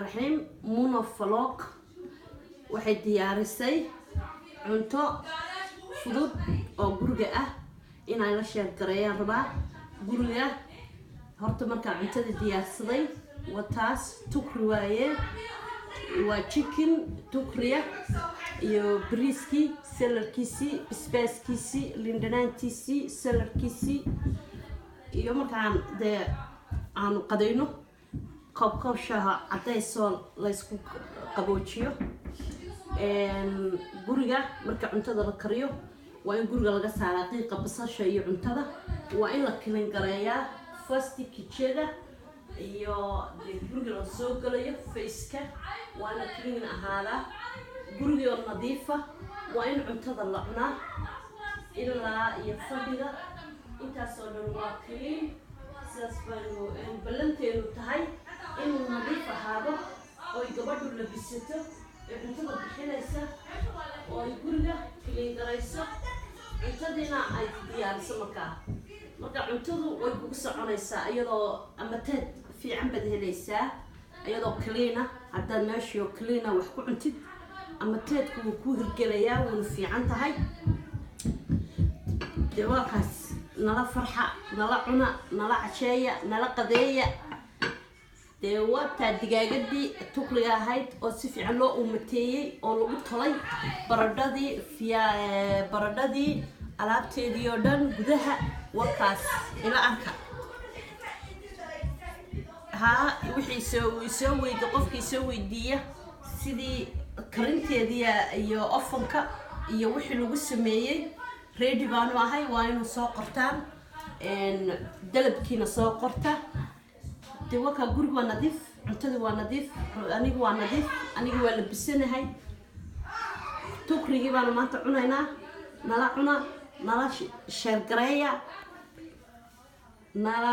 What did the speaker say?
Raxiim. Muna Vlog waxay diyaarisay cunto fudud oo guriga ah inaan la share gareeyaan rabaa. Guriga horta markaa cuntada diyaarsaday waa taas, tukri waaye, waa chicken tukriya iyo bariiskii, saladkiisii, basbaaskiisii, lindhanaantiisii, saladkiisii. Iyo markaan dee aanu qadayno, koob koob shaaha cadaysoo laysku qaboojiyo. Guriga marka cuntada la kariyo, waa in guriga laga saaraa qiiqa basasha iyo cuntada, waa in la clean gareeyaa first kitcheda iyo dee guriga la soo galayo faceka waa in la clean ahaadaa. Gurigoo nadiifa waa in cuntada la cunaa, ilaa iyo fadhiga intaasoo dhan waa clean. Sidaas baynu ballanteenu tahay inuu nadiif ahaado, oy gabadhu labisato ee cuntada bixinaysa, oo ay guriga clean garayso, cuntadiina ay diyaariso. Markaa marka cuntadu way kugu soconaysaa iyadoo amateed fiican baad helaysaa iyadoo clean ah. Haddaad meeshii clean ah wax ku cuntid, amateedku wuu ku hirgelayaa, wuuna fiican tahay. Dee waa kaas, nala farxa, nala cuna, nala casheeya, nala qadeeya. Dee waataa digaagadii tukriga ahayd oo si fiican loo umateeyey oo lagu tolay baradhadii fiya, baradhadii, alaabteedii oo dhan gudaha. Wakaas, ila arka. Haa, wixii soo weydi, qofkii soo weydiiya sidii karinteedii iyo ovenka iyo wixii lagu sameeyey, ready baanu ahay. Waa inuu soo qortaan, dalabkiina soo qorta. Dee wakaa, guriga waa nadiif, cuntadii waa nadiif, anigu waa nadiif, aniga waa labisanahay. Tukrigii baanu maanta cunaynaa. Nala cuna, nala share gareeya, nala